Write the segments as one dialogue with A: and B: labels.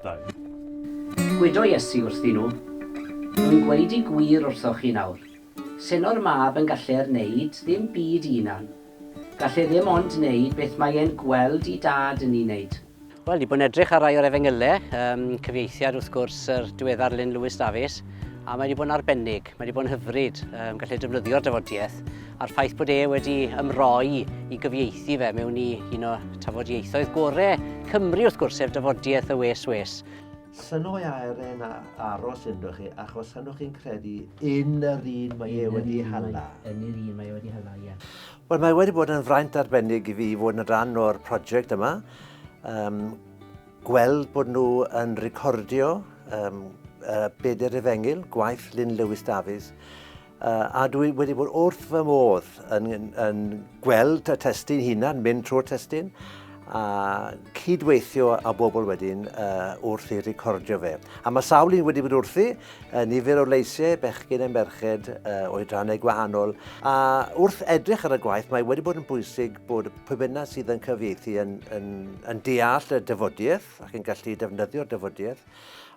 A: though.
B: Gwedo Iesu wrthyn nhw, Rwy'n gweud y gwir wrthoch chi nawr, seno'r mab yn gallu'r neud ddim byd 'i unan. Gall e ddim ond neud beth mae e'n gweld 'i dad yn 'i neud. Wel, 'di bod yn edrych ar rai o'r efengylau, um, cyfieithiad wrth gwrs yr diweddar Lyn Lewis Davies, a mae wedi bod yn arbennig, mae wedi bod yn hyfryd, um, gallu defnyddio'r dafodiaeth, a'r ffaith bod e wedi ymroi i gyfieithu fe mewn i un o tafodieithoedd gore Cymru wrth gwrs, sef dafodiaeth y Wes Wes.
C: Syno i air e'n aros ynddo chi, achos syno chi'n credu yn yr un mae e wedi hala.
B: Yn yr un mae e wedi hala, ie.
C: Wel, mae wedi bod yn fraint arbennig i fi fod yn rhan o'r prosiect yma. Um, gweld bod nhw yn recordio um, uh, Bedyr Efengyl, gwaith Lyn Lewis Davies, uh, a dwi wedi bod wrth fy modd yn, yn, yn gweld y testun hunan, mynd trwy'r testun, a cydweithio â bobl wedyn uh, wrth ei recordio fe. A mae sawl un wedi bod wrthi, nifer o leisiau, bechgyn a merched oedrannau gwahanol, a wrth edrych ar y gwaith mae wedi bod yn bwysig bod pwy bynnag sydd yn cyfieithu yn, yn, yn deall y dyfodiaeth ac yn gallu defnyddio'r dyfodiaeth,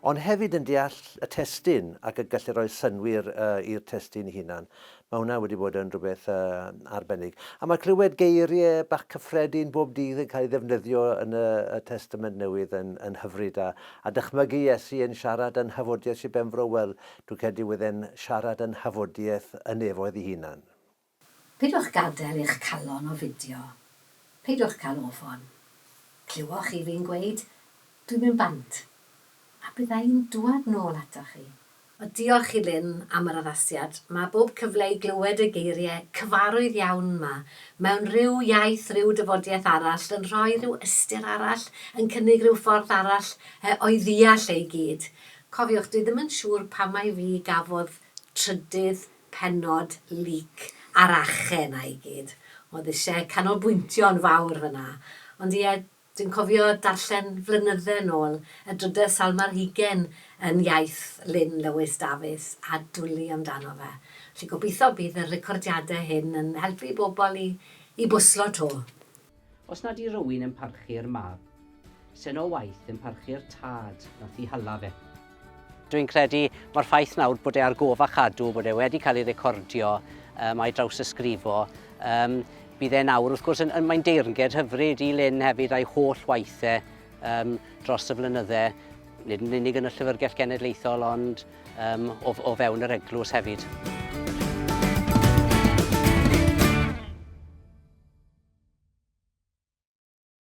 C: ond hefyd yn deall y testun ac yn gallu rhoi synnwyr uh, i'r testun hunan. Mae hwnna wedi bod yn rhywbeth uh, arbennig. A mae clywed geiriau bach cyffredin bob dydd yn cael ei ddefnyddio yn y, y Testament Newydd yn, yn hyfryd. A, a dychmygu Iesu yn siarad yn nhafodiaeth Sir Benfro, wel, dwi'n credu wedd e'n siarad yn nhafodiaeth y nefoedd ei hunan.
D: Peidiwch gadael i'ch calon ofidio. Peidiwch cael ofon. Clywoch chi fi'n gweud, 'Dwi'n mynd bant, a bydda i'n dŵad nôl atoch chi. Wel, diolch i Lyn am yr addasiad. Mae bob cyfle i glywed y geiriau cyfarwydd iawn 'ma mewn rhyw iaith, rhyw dafodiaith arall, yn rhoi rhyw ystyr arall, yn cynnig rhyw ffordd arall o'i ddeall e i gyd. Cofiwch, dwi ddim yn siŵr pam mai fi gafodd trydydd pennod Luc a'r ache 'na i gyd. Oedd isie canolbwyntio'n fawr fan'na. Ond ie, Dwi'n cofio darllen flynydde yn ôl y drydedd Salm ar Hugain yn iaith Lyn Lewis Dafis a dwli amdano fe. Felly gobeithio bydd y recordiade hyn yn helpu bobl i i bwslo 'to.
B: Os nad i rywun yn parchu'r mab, sen o waith yn parchu'r tad nath i hala fe. Dwi'n credu mae'r ffaith nawr bod e ar gof a chadw, bod e wedi cael ei recordio um, a'i drawsysgrifo, um, bydd e nawr, wrth gwrs, yn, yn, mae'n deyrnged hyfryd i Lyn hefyd a'i holl waithau um, dros y flynydde, nid yn unig yn y Llyfrgell Genedlaethol, ond um, o, o fewn yr eglwys hefyd.